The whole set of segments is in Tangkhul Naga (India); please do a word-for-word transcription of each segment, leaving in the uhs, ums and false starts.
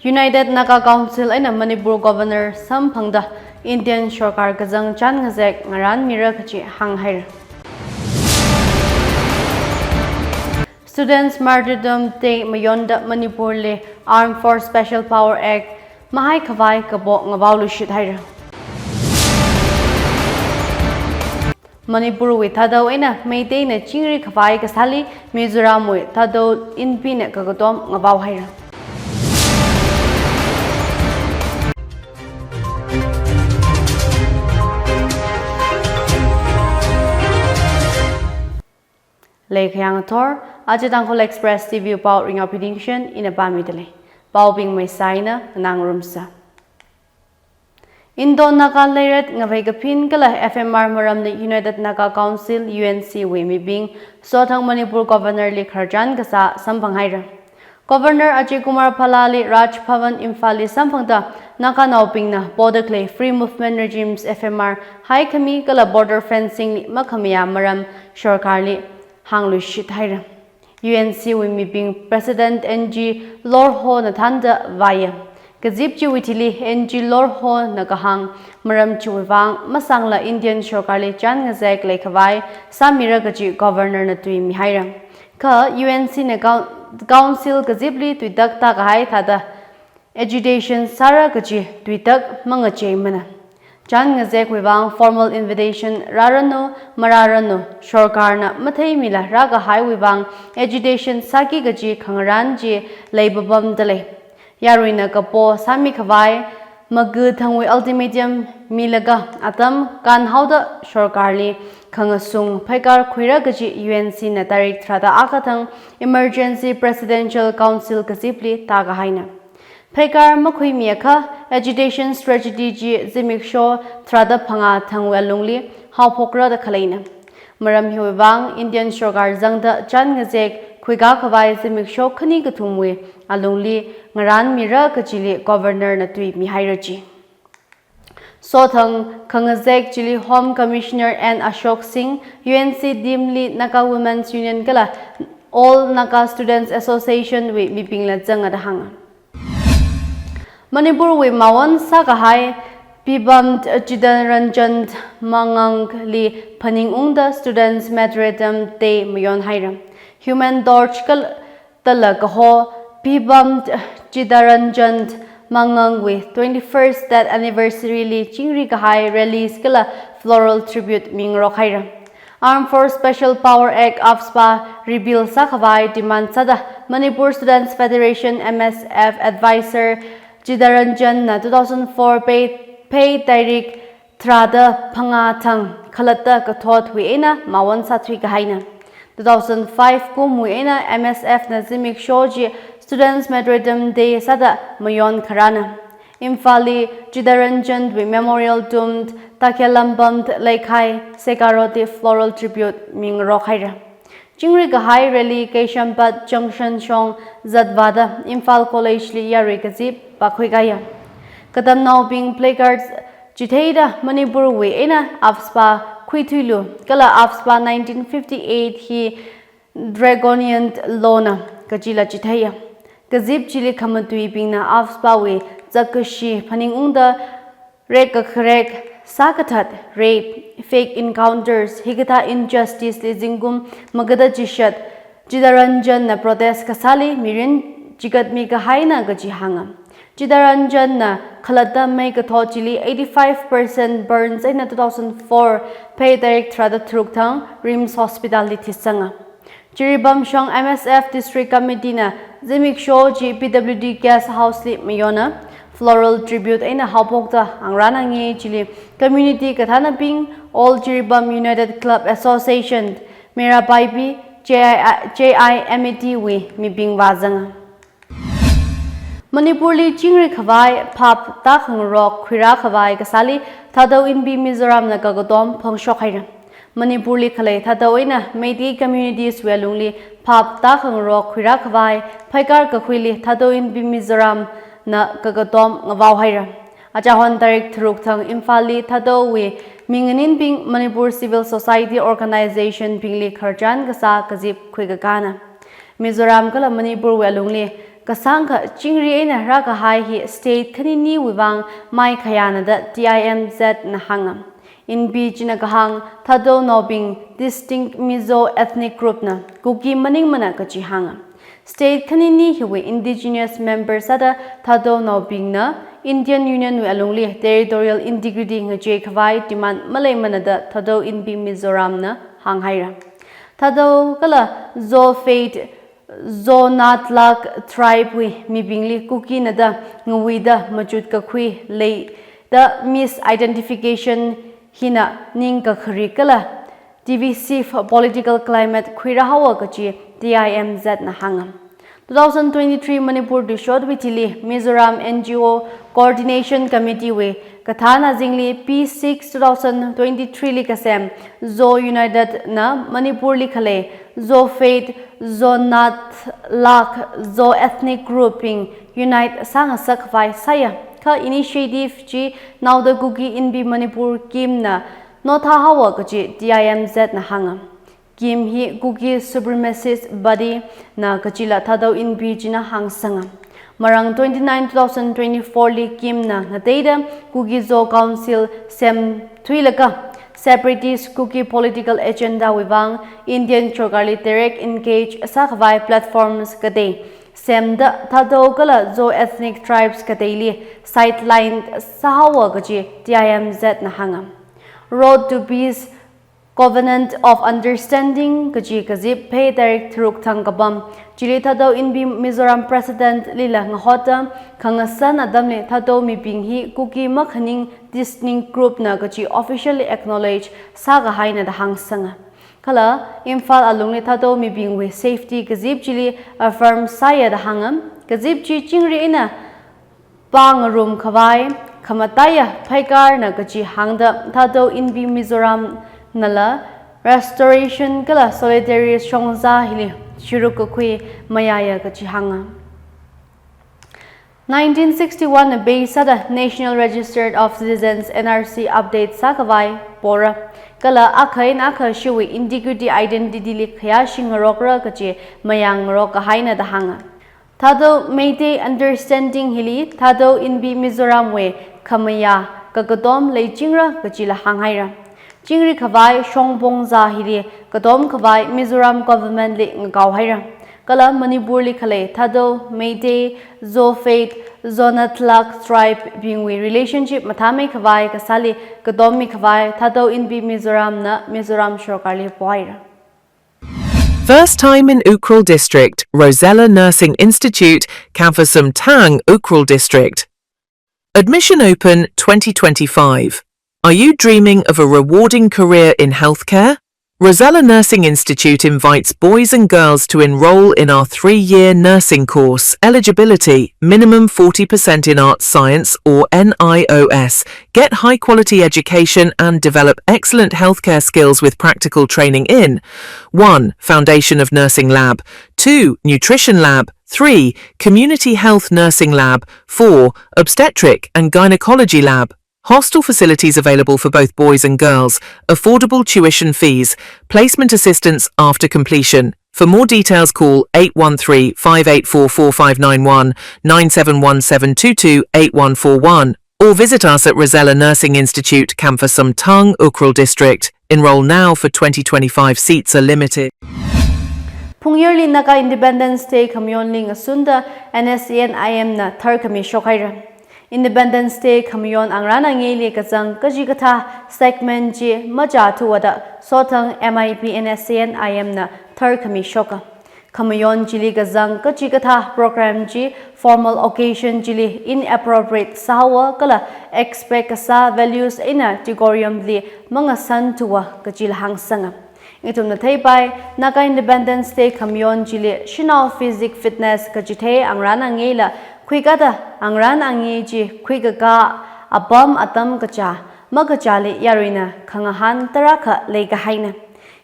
United Naga Council eina Manipur Governor samphangda Indian sorkar kazang chān ngazek ngaranmira kachi hānghaira. Students Martyrdom Day mayonda Manipurli Armed Force Special Power Act mahaikhavai kapo ngavaoluishit haira. Manipurwui Thadou eina Meiteina chingri khavai kasāli Mizoramwui Thadou Inpina kakatom ngavaohaira. Leikhayang thor, aja Tangkhul Express T V pao Ringao Piningshen ina pāmidalei. Paobing maisai eina nganārumsa. Indo-Naga Leiret ngavei kaphin kala F M R maramli United Naga Council, U N C wui mibing sothang Manipur Governor li khararchan kasā samphanghaira. Governor Ajay Kumar Bhalla li Raj Bhavan Imphal li samphangda Naganaobingna podakli Free Movement Regimes, F M R, haikhami kala border fencing li makhamayā maram sorkarli hāngluishit haira. U N C wui mibing President N G Lorho na thānda vāya. Kazip chiwui thili N G Lorho na kahāng maram chiwui vang masangla Indian sorkarli chān ngazek leikhavai sāmira kachi Governor na tuimihaira. Kha U N C na coun-, Council kazipli tuitak tākahai thāda agitation sāra kachi tuitak mangacheimana. Chān ngazekwui vang formal invitation rāranu, marāranu, sorkarna matheimila rākahaiwui vang agitation sāki kachi khangarān chi leipapamdalei. Yaruina kapo sāmikhavai, maga thangwui ultimatum milaga atam kānhaoda sorkarli khangasung pheikar khuira kachi U N C na tarik tharāda akha thang Emergency Presidential Council kazipli tākahaina. Pheikar makhuimiakha agitation strategy chi zimiksho tharāda phangā thangwui alungli haophokra da khaleina. Maram hiwui vang Indian sorkar zangda chān ngazek khuikakhavai zimiksho khani kathumwui alungli ngarānmira kachili Governor na tuimihaira chi. Sothang khangazek chili Home Commissioner N Ashok Singh, U N C team li Naga Women's Union kala All Naga Students Association wui mibingla zanga da hānga. Manipurwui mawon sākahai Phibamb Chittaranjan Mangang li phaningungda Students Martyrdom Day mayonhaira. Human Torch kal-, tala kaho Phibamb Chittaranjan Mangangwui twenty-first death anniversary li chingri kahai rallies kala floral tribute mingarokhaira. Armed Force Special Power Act, AFSPA, repeal sākhavai demand sāda Manipur Students Federation, M S F, advisor Chittaranjan na two thousand four Phei, Phei tarik tharāda phangā thang khalatta kathotwui eina mawon sāthuikahaina. Two thousand five kumwui eina M S F na zimiksho chi Students Martyrdom Day sāda mayonkharana. Imphalli Chittaranjanwui Memorial Tomb, Takhalambam Leikhai, Sekaroti floral tribute mingarokhaira. Chingri kahai rally Keshwpad Junction shong zatvāda Imphal College li yarui kazip vākhuikaya. Katamnaobing placards chitheida Manipurwui eina AFSPA khuithuilu kala AFSPA nineteen fifty-eight hi draconian law na kachila chitheiya. Kazip chili khamatuibingna AFSPA wui zakkashi phaningungda rekkakharek, sākathat, rape, fake encounters, hikathā injustice li zingkum magada chishat Chittaranjan na protest kasāli mirin chikatmi kahaina kaji hānga. Chittaranjan na khalatta mei kathot chili eighty-five percent burns eina two thousand four Phei tarik tharāda tharuk thang RIMS Hospital li thisanga. Jiribam shong M S F District Committee na zimiksho chi P W D Guest House li mayona, floral tribute eina haophokta ngarānange. Chili community kathānabing, All Jiribam United Club Association, Meira Paibi, J I, J I M A T wui mibing vāzanga. Manipurli chingri khavai phap tākhangarok khuirā khavai kasāli Thadou Inpi Mizoram na kakatom phongshok haira. Manipurli khalei Thadou eina Meitei communities wui alungli phap tākhangarok khuirā khavai pheikar kakhuili Thadou Inpi Mizoram na kakatom ngavao haira. Achahon tarik tharuk thang Imphalli Thadoowui minganinbing Manipur Civil Society Organization bingli khararchan kasā kazip khuikakāna. Mizoram kala Manipurwui alungli Kasāngkha chingri eina rākahai hi state khaniniwui vang maikhayāna da T I M Z na hānga. Inpi china kahāng Thadou naobing distinct Mizo ethnic group na Kuki maningmana kachi hānga. State khanini hiwui indigenous member sāda Thadou naobingna Indian Union wui alungli territorial integrity ngacheikhavai demand maleimana da Thadou Inpi Mizoram na hānghaira. Thadou kala Zo faith, Zo natlak tribe wui mibingli Kuki na da ngawuida machut kakhui leida misidentification hina ningkakhari kala divisive political climate khui rāhaowa kachi T I M Z na hānga. Two thousand twenty-three Manipur Tuishotwui thili Mizoram N G O Coordination Committee wui kathāna azingli P six two thousand twenty-three li kasem Zo United na Manipur li khalei Zo faith, Zo natlak, Zo ethnic group bing unite sāngasakkhavai sāya. Kha initiative chi naoda Kuki Inpi Manipur Kim na nothahaowa kachi T I M Z na hānga. Kim hi Kuki supremacist body na kachila Thadou Inpi china hāngsanga. Marang twenty-nine two thousand twenty-four li Kim na ngateida Kuki Zo Council semthuilaga separatist Kuki political agenda wui vang Indian sorkarli direct engage sākhavai platforms katei semda Thadou kala Zo ethnic tribes kateili sideline sāhaowa kachi T I M Z na hānga. Road to Peace Covenant of Understanding kachi kazip Phei tarik tharuk thang kapam chili Thadou Inpi Mizoram President lila ngahotta khangasan atamli Thadou mibing hi Kuki makhaning distinct group na kachi officially acknowledge sākahaina da hāngsanga. Kala Imphal alungli Thadou mibingwui safety kazip chili affirm sāya da hānga. Kazip chi chingri eina pāngarumkhavai khamataiya pheikarna kachi hāngda Thadou Inpi Mizoram nala restoration kala solidarity shongza hili shiruk kakhui mayāya kachi hānga. Nineteen sixty-one na base sāda National Register of Citizens, N R C, update sākhavai pora. Kala akha eina akha shiwui integrity identity li khayāshi ngarokra kachi mayāngarok kahaina da hānga. Thadou Meitei Understanding hili Thadou Inpi Mizoramwui khamayā kakatom leichingra kachila hānghaira. Chingri khavai shongpong zā hili katom khavai Mizoram government li ngakao haira. Kala Manipur li khalei Thadou, Meitei, Zo faith, Zo natlak tribe bingwui relationship mathāmei khavai kasāli katom mikhavai Thadou Inpi Mizoram na Mizoram sorkarli pohaira. First time in Ukhrul District, Rosella Nursing Institute, Kamphasamthang, Ukhrul District. Admission open twenty twenty-five. Are you dreaming of a rewarding career in healthcare? Rosella Nursing Institute invites boys and girls to enroll in our three-year nursing course. Eligibility: minimum forty percent in Arts Science or N I O S. Get high-quality education and develop excellent healthcare skills with practical training in: one, Foundation of Nursing Lab; two, Nutrition Lab; three, Community Health Nursing Lab; four, Obstetric and Gynecology Lab. Hostel facilities available for both boys and girls. Affordable tuition fees. Placement assistance after completion. For more details, call eight one three, five eight four, four five nine one, nine seven one seven two two eight one four one, or visit us at Rosella Nursing Institute, Kamphasamthang, Ukhrul District. Enroll now, for twenty twenty-five seats are limited. Phungyarli Naga Independence Day khamayonli ngasunda N S C N I M na tharkhami shokhaira. Independence Day khamayon angrān angeili kazang kachikathā segment chi machāthuwa da Sothang M I P N S C N I M na tharkhami shoka. Khamayon chili kazang kachikathā program chi formal occasion chili inappropriate sāhaowa kala expect kasā values eina decorum li mangasanthuwa kachila hāngsanga. Ithumna theipai, Naga Independence Day khamayon chili shanao physique fitness kachithei angrān angeila khuikada angrān ange chi khuikakā apam atam kachā makachāli yaruina khangahān tarākha leikahaina.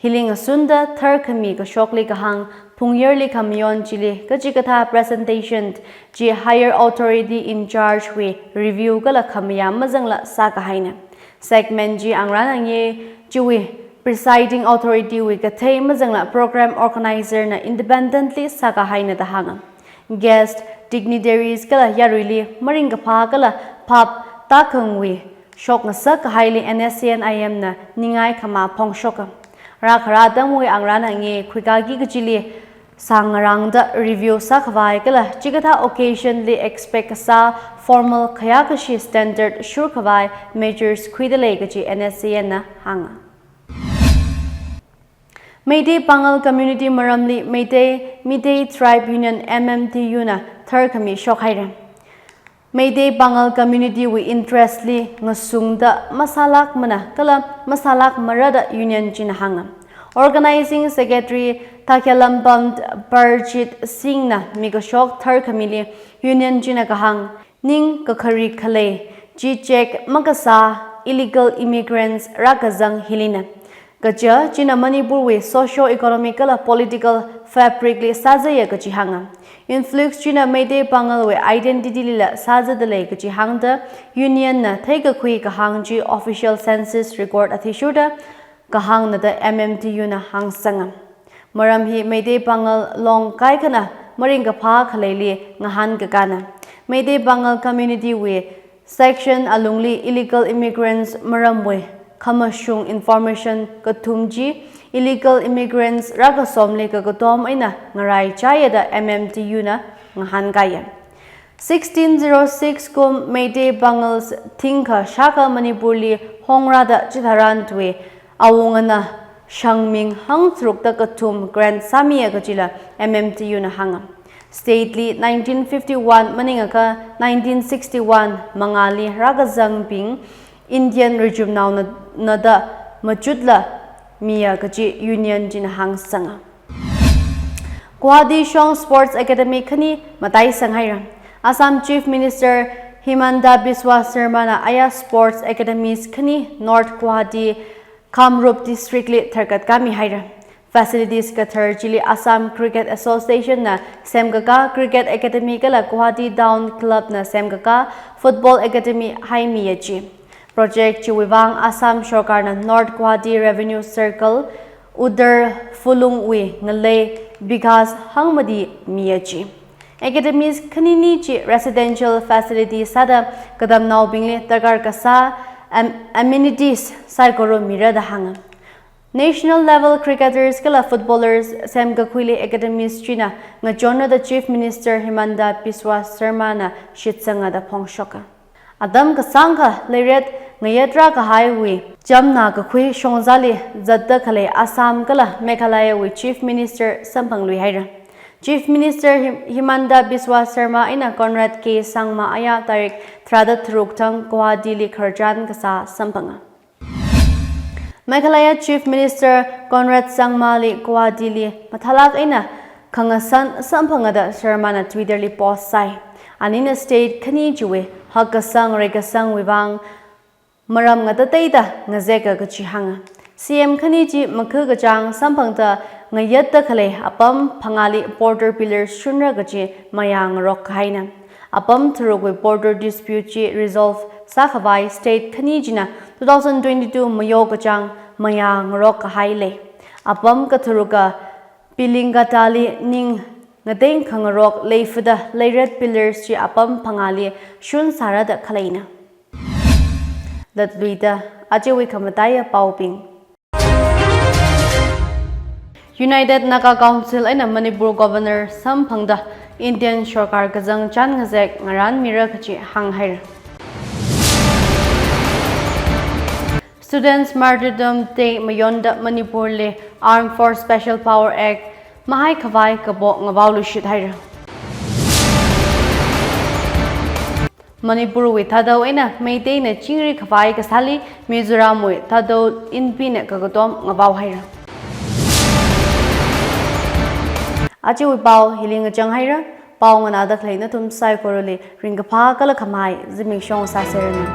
Hili ngasunda tharkhami kashokli kahāng, phungyarli khamayon chili kachikathā presentation chi higher authority in charge wui review kala khamayā mazangla sākahaina. Segment chi angrān ange chiwui presiding authority wui kathei mazangla program organizer na independently sākahaina da hānga. guest, dignitaries kala yaruili maringkaphā kala phap tākhangwui shokngasak kahaili N S C N I M na ningai khamā phongshoka. Rākhara atamwui angrān hangye khuikaki kachili sāngarangda review sākhavai kala chikathā occasion li expect kasā formal khayākashi standard shurkhavai measures khuidalei kaji N S C N na hānga. Meitei Pangal community maramli Meitei, Meitei Tribe Union, M M T U na tharkhami shokhaira. Meitei Pangal community wui interest li ngasungda masālākmana kala masālākmarada union china hānga. Organizing Secretary Thakhyalambam Parjit Singh na mikashok tharkhamili union china kahāng, ning kakhari khalei chi check makasā illegal immigrants rākazang hilina. Kaja china Manipur wui socio-economic kala political fabric li sāzaya kaji hānga. Influx china Meitei Pangal wui identity lila sāzadalei kaji hāngda union na theikakhui kahāng chi official census record athishurda kahāngna da M M T U na hāngsanga. Maram hi Meitei Pangal long kaikhana maringkaphā khaleili ngahānkakāna. Meitei Pangal community wui section alungli illegal immigrants maramwui khamashung information kathum chi illegal immigrants rākasomli kakatom eina ngaraichāya da M M T U na ngahānkāya. Sixteen zero six kum Meitei Pangals thingkha shākha Manipur li hongrāda chitharan tui awungana shangming hangtharukda kathum grant sāmiya kajila M M T U na hānga. State li nineteen fifty-one maningakha nineteen sixty-one mangāli rākazangbing Indian rijumnaona, na da machutla miya kaji union china hāngsanga. Guwahati shong Sports Academy khani mataisanghaira. Assam Chief Minister Himanta Biswa Sarma na aya Sports Academies khani North Guwahati, Kamrup District li tharkatkāmihaira. Facilities kathar chili Assam Cricket Association na semkakā Cricket Academy kala Guwahati Town Club na semkakā Football Academy haimiya chi. Project chiwui vang Assam Sorkarna North Guwahati Revenue Circle, Udar Phulung wui ngalei bighas hangmati miya chi. Academies khanini chi residential facility sāda katamnaobingli darkar kasā am-, amenities saikora mira da hānga. National level cricketers kala footballers semkakhuili academies china ngachonra da Chief Minister Himanta Biswa Sarma na shitsanga da phongshoka. Atam kasāngkha leiret ngayatrā kahaiwui chamna kakhui shongzali zatda khalei Assam kala Meghalaya wui Chief Minister samphangluihaira. Chief Minister Him-, Himanta Biswa Sarma eina Conrad K Sangma aya tarik tharāda tharuk thang Guwahati li khararchan kasā samphanga. Meghalaya Chief Minister Conrad Sangma li Guwahati li mathālāk eina khangasan samphanga da Sarma na Twitter li post sāi. Anina state khani chiwui hakkasang reikasangwui vang maram ngatateida ngazeka kaji hānga. C M khani chi makhu kachāng samphangda ngayatda khalei apam phangāli border pillars shunra kaji mayāngarok kahaina. Apam tharukwui border dispute chi resolve sākhavai state khani china two thousand twenty-two mayo kachāng mayāngarok kahai lei. Apam katharuka Pilingkatali ning ngateng khangarok leifada leiret pillars chi apam phangāli shunsāra da khaleina. Latluida ajawui khamataiya paobing. United Naga Council eina Manipur Governor samphangda Indian Sorkar kazang chān ngazek ngarānmira kaji hānghaira. Students Martyrdom Day mayonda Manipur li Armed Force Special Power Act mahaikhavai kapo ngavaoluishit haira. Manipur wui Thadou eina Meiteina chingri khavai kasāli Mizoram wui Thadou Inpina kakatom ngavaohaira. Ajawui pao hili ngachang haira. Pao nganāda khalei nathum saikorali ringkaphā kala khamahai zimiksho sāseranu.